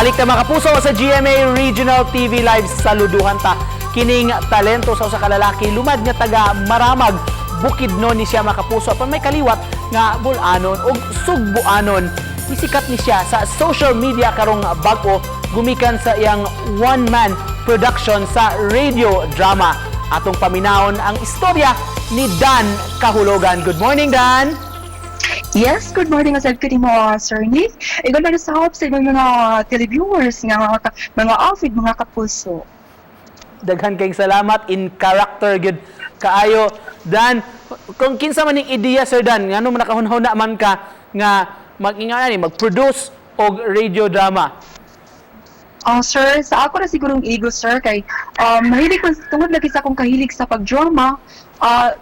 Balik ta, mga kapuso, sa GMA Regional TV Live. Saluduhan ta kining talento sa usa ka lalaki lumad nga taga Maramag, Bukidnon ni siya, mga kapuso, apan may kaliwat nga Bulanon ug Sugbuanon. Nisikat ni siya sa social media karong bag-o gumikan sa iyang one-man production sa radio drama. Atong paminawon ang istorya ni Dan Cahulogan. Good morning, Dan. Yes, good morning asad kani mo, Sir Nick. Igon na sa hope sa imong mga televiewers nga mga outfit, mga kapuso. Daghan kayong salamat. In character gyud kaayo, Dan. Kung kinsa man ning ideya, Sir Dan, ngano man nakahunahuna man ka nga mag-inga ni mag-produce og radio drama? Sir, sa ako na sigurong ego, sir, kay mahilig ko tungod lagi sa akong kahilig sa pag-drama,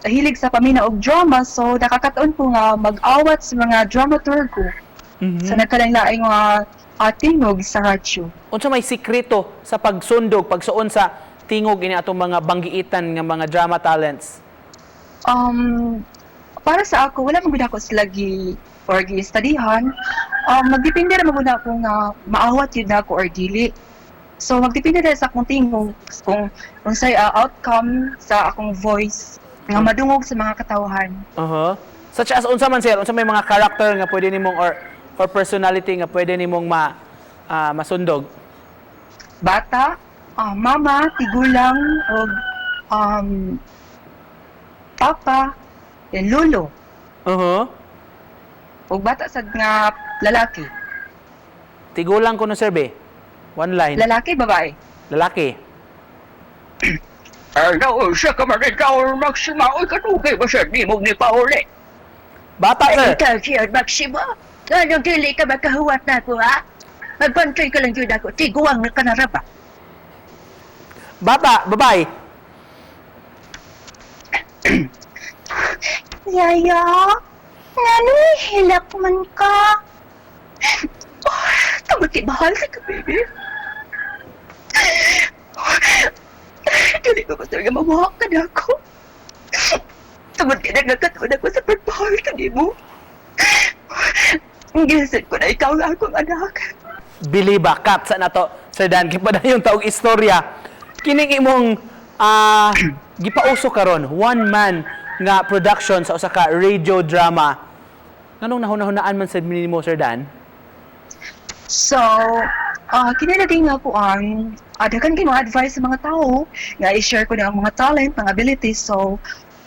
hilig sa pamina og drama, so nakakataon ko nga mag-awat sa mga dramaturgo sa nagkalain-laing mga tingog sa radyo. Unsa may sikreto sa pagsundog, pagsuon sa tingog ini atong mga banggiitan nga mga drama talents? Para sa ako, wala man gud ako sila gi or gi-studyhan. Magdepende ra man gud ako nga maawat yun na ako or dili. So magdepende na sa akong tingog kung unsay outcome sa akong voice nga madungog sa mga katawhan. Such as unsa man, sir? Unsa may mga character nga pwede nimong or personality nga pwede nimong masundog? Bata, mama, tigulang og papa, then lolo ug bata sad nga lalaki. Tigulang ko no, sir, be. One line. Lalaki, babae? Lalaki. Ano, siya ka man ikaw, Maxima, oy, kadugay ba siya, di mo ni pauli? Bata, sir. Ikaw siya, Maxima. Anong dili ka makahuwat na ako, ha? Magbantay ka lang yun ako, tiguang na ka na ba? Bata, babae. Yaya, ngano'y hilak man ka? Oh, tungod kay mahal sa ka, baby. Dili ko ba talaga mamuha ka na ako? Tungod kay nagkataon ako sa pagmahal ka nimo. Gisan ko na ikaw lang akong anak. Biliba cut sa nato, Sir Dan, kay padayon taog istorya kining imong gipauso karon, one man nga production sa usa ka radio drama. Nganong nahuna-hunaan man sad nimo, Sir Dan? So, kini lagi nga po ang daghan kay mga advice sa mga tao nga i-share ko na ang mga talent, mga abilities. So,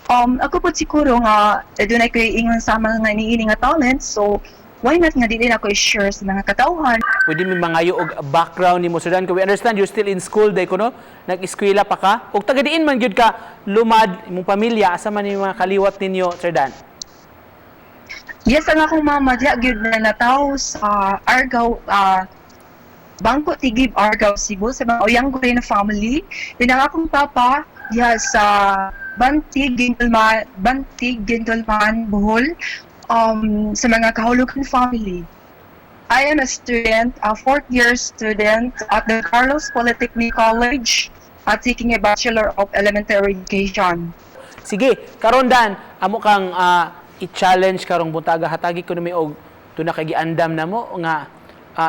ako po siguro nga dunay ko ingon sa mga niini nga talent. So, why not nga dili na ko i-share sa mga katawhan? Pwede mi mangayo og background nimo, Sir Dan? Kay we understand you're still in school day kuno, nag-eskwela pa ka, ug taga diin man gyud ka lumad, imong pamilya, asa man yung mga kaliwat ninyo, Sir Dan? Yes, ang akong mama diya gyud na natawo sa Argao, Bangko Tigib, Argao, Cebu, sa mga Oyanguren family. Then ang akong papa diha sa Bantig, Guindulman, Bohol, sa mga Kahulugan family. I am a student, a fourth year student at the Carlos Polytechnic College, taking a Bachelor of Elementary Education. Sige, karon Dan, amo kang i-challenge karong buntaga. Hatagi ko nami og tuna kay giandam namo nga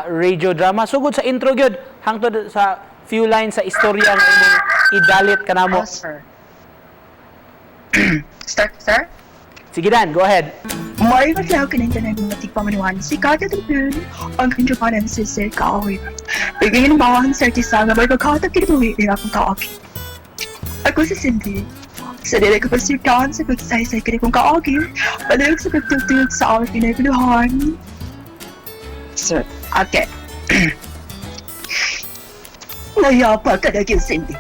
radio drama. Sugod sa intro gyud hangtod sa few lines sa istorya nga imong idalit kanamo. Oh, sir. Start, sir? Sige Dan, go ahead. May matlaw ka ng tanan mga tigpamanuan si Kata Tupun ang kanjupanan si Sir Kaoy. Bigyan ng bawang sa artista nga may pagkatag kinabuhi ng akong kaagi. Ako si Cindy. Sa dili ko pasirtaan sa pagsaysay kini kong kaagi, palayog sa pagtugtog sa awit pinaguluhan. Sir, okay. Nayapa ka na yun, Cindy.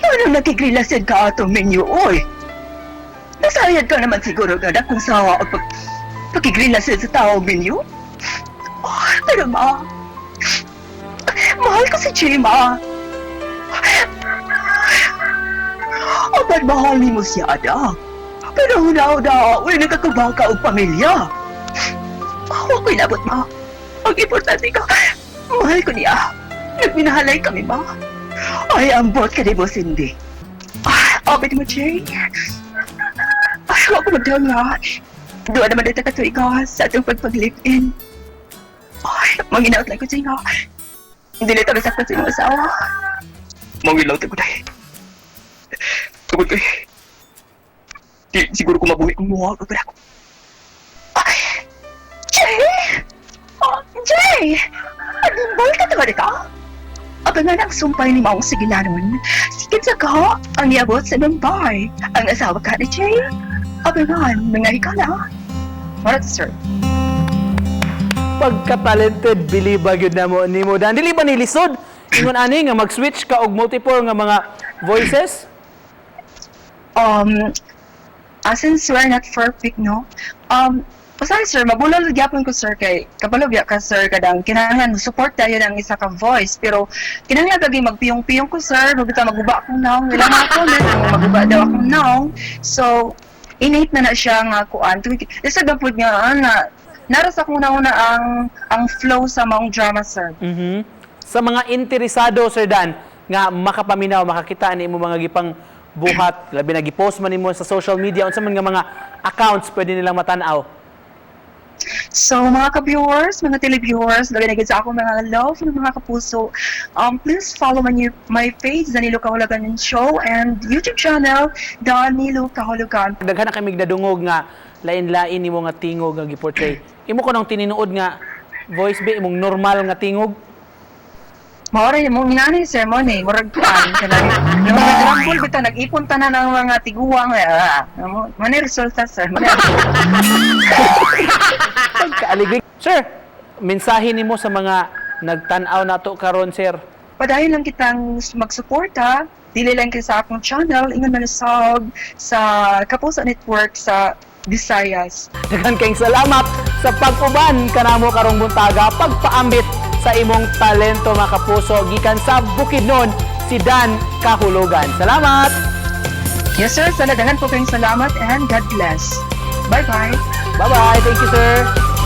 Ano nakikrilasan ka atong menu, oy? Nasayad ka naman siguro nga na kung sawa o pagkikrilasan sa tao menu. Oh, pero ma, mahal ko si Jay, ma. Apan mahal ni mo siya, anak. Pero huna-huna, wala nakakabaka og pamilya. Ako ko'y labot, ma. Ang importante ka, mahal ko niya. Nagminahalay kami, ma. Ay, ambot ka ni mo, Cindy. Ah, abit mo, Jay. Ay, ako magdaw nga. Doon naman ito katuig ka sa atong pagpag-live-in. Ay, manginaot lang ko sa inyo. Hindi na tayo saktan sa inyong asawa. Manginaot ko dahil. Tungod kay di siguro ko mabuhi kung muha ka ako. Ay, Jay! Oh, Jay! Agimbal ka talaga ka? Abangan ang sumpay ni Maong Sigilanon. Sikit sa ka, ang niabot sa Bombay. Ang asawa ka ni Jay. Abangan, mga hikala. What, sir? Pagka-talented, biliba gyud na mo nimo, Dan. Dili ba ni lisod ingon ani nga mag-switch ka og multiple nga mga voices? Since we're not perfect, no? Basta sir, mabulol gyapon ko, sir, kay kabalo biya ka, sir, kadang kinahanglan support tayo ng isa ka voice, pero kinahanglan gagi magpiyong-piyong ko, sir, magbita maguba akong naong, wala mga comment maguba daw akong naong. So innate na na siya nga kuan. Lisod ba pud nga na nara sa akong naong na ang flow sa maong drama, sir. Sa mga interesado, Sir Dan, nga makapaminaw, makakita ni imo mga gipang buhat, labi na gipost man nimo sa social media, unsa man nga mga accounts pwede nilang matan-aw? So, mga ka-viewers, mga televiewers, labi na gid sa akong mga love ng mga kapuso, please follow my page, Danilo Kahulugan Show, and YouTube channel, Danilo Kahulugan. Daghan na kami nadungog nga lain-lain nimo nga tingog nga giportray. Imo ko nang tininuod nga voice ba imong normal nga tingog? Maura yung mong inani, sir, mo ni, murag kuan, kanang, yung mga grambol, bitaw, nag-ipon tanan ng mga tiguang, mani resulta, sir. Mani. Pagkaaliglig. Sir, mensahe nimo sa mga nagtan-aw nato karon, sir. Padayon lang kitang magsuporta, dili lang kay sa akong channel, ingon man sa Kapuso Network sa Visayas. Daghan kayong salamat sa pag-uban kanamo karong buntaga, pagpaambit sa imong talento, mga kapuso, gikan sa Bukidnon, si Dan Kahulugan. Salamat. Yes, sir. Sa daghan po kayong salamat and God bless. Bye-bye. Bye-bye. Thank you, sir.